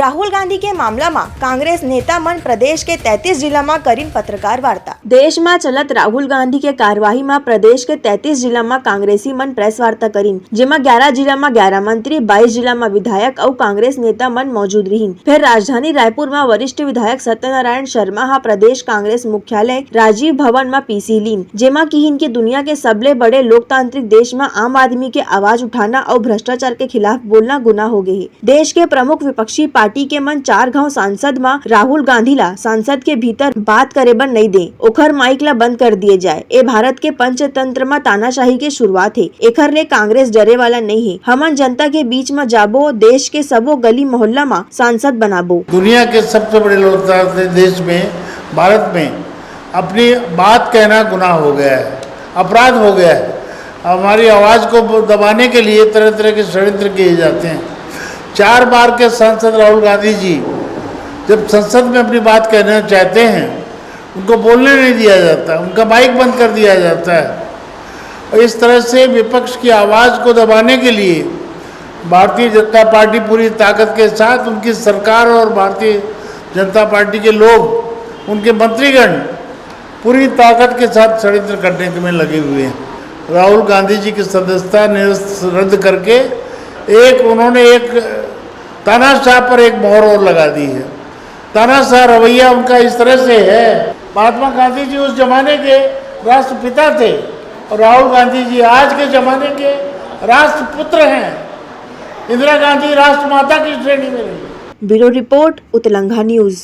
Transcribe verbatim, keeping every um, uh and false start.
राहुल गांधी के मामला म कांग्रेस नेता मन प्रदेश के तैंतीस जिला म करिन पत्रकार वार्ता। देश म चलत राहुल गांधी के कार्यवाही म प्रदेश के तैंतीस जिला म कांग्रेसी मन प्रेस वार्ता करिन, जेमा ग्यारह जिला म ग्यारह मंत्री, बाईस जिला म विधायक अउ कांग्रेस नेता मन मौजूद रिहिन। फेर राजधानी रायपुर म वरिष्ठ विधायक सत्यनारायण शर्मा ह प्रदेश कांग्रेस मुख्यालय राजीव भवन म पीसी लीन, जेमा किहिन के दुनिया के सबले बड़े लोकतांत्रिक देश म आम आदमी के आवाज उठाना अउ भ्रष्टाचार के खिलाफ बोलना गुनाह हो गे हे। देश के प्रमुख विपक्षी पार्टी के मन चार घांव सांसद म राहुल गांधी ला सांसद के भीतर बात करे बर नइ दे, ओखर माइक ला बंद कर दिए जाए। ए भारत के पंचतंत्र म तानाशाही के शुरुआत हे, एखर ले कांग्रेस डरे वाला नइ हे। हमन जनता के बीच म जाबो, देश के सबो गली मोहल्ला म सांसद बनाबो। दुनिया के सबसे बड़े लोकतांत्रिक देश में, भारत में, अपनी बात कहना गुनाह हो गया है, अपराध हो गया है। हमारी आवाज़ को दबाने के लिए तरह तरह के षड्यंत्र किए जाते हैं। चार बार के सांसद राहुल गांधी जी जब संसद में अपनी बात कहना चाहते हैं, उनको बोलने नहीं दिया जाता, उनका माइक बंद कर दिया जाता है। और इस तरह से विपक्ष की आवाज़ को दबाने के लिए भारतीय जनता पार्टी पूरी ताकत के साथ, उनकी सरकार और भारतीय जनता पार्टी के लोग, उनके मंत्रीगण पूरी ताकत के साथ षड्यंत्र करने में लगे हुए हैं। राहुल गांधी जी की सदस्यता निरस्त रद्द करके एक, उन्होंने एक तानाशाह पर एक मोहर और लगा दी है। तानाशाह रवैया उनका इस तरह से है। महात्मा गांधी जी उस जमाने के राष्ट्रपिता थे और राहुल गांधी जी आज के जमाने के राष्ट्रपुत्र हैं। इंदिरा गांधी राष्ट्रमाता की श्रेणी में रही। Bureau report, Utlangha news.